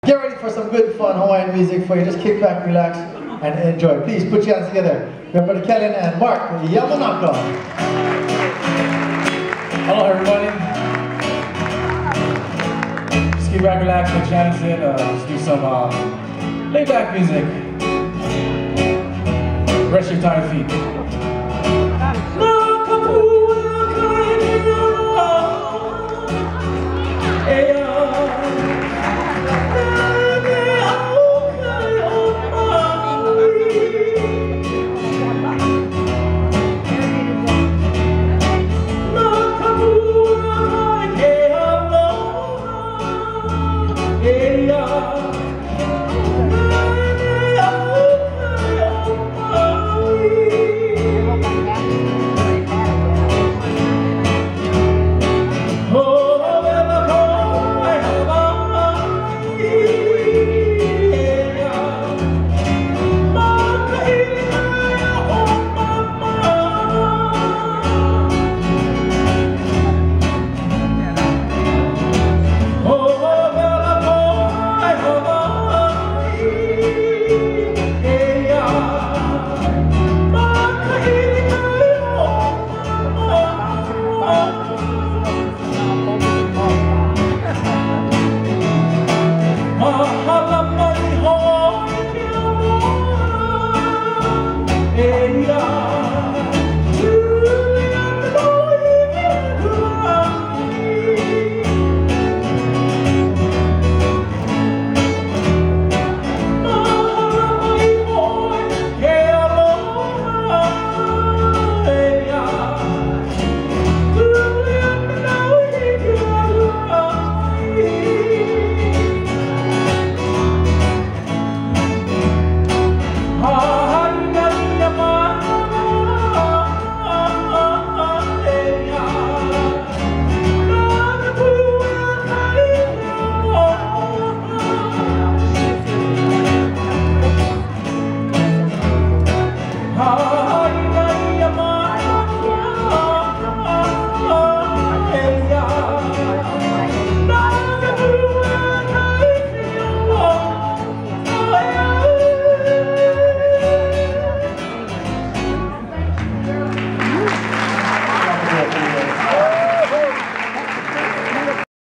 Get ready for some good fun Hawaiian music for you. Just kick back, relax, and enjoy. Please put your hands together. We have Brother Kellen and Mark Yamanaka. Hello, everybody. Just kick back, relax, put your hands in. Just do some laid-back music. Rest your tired feet. No!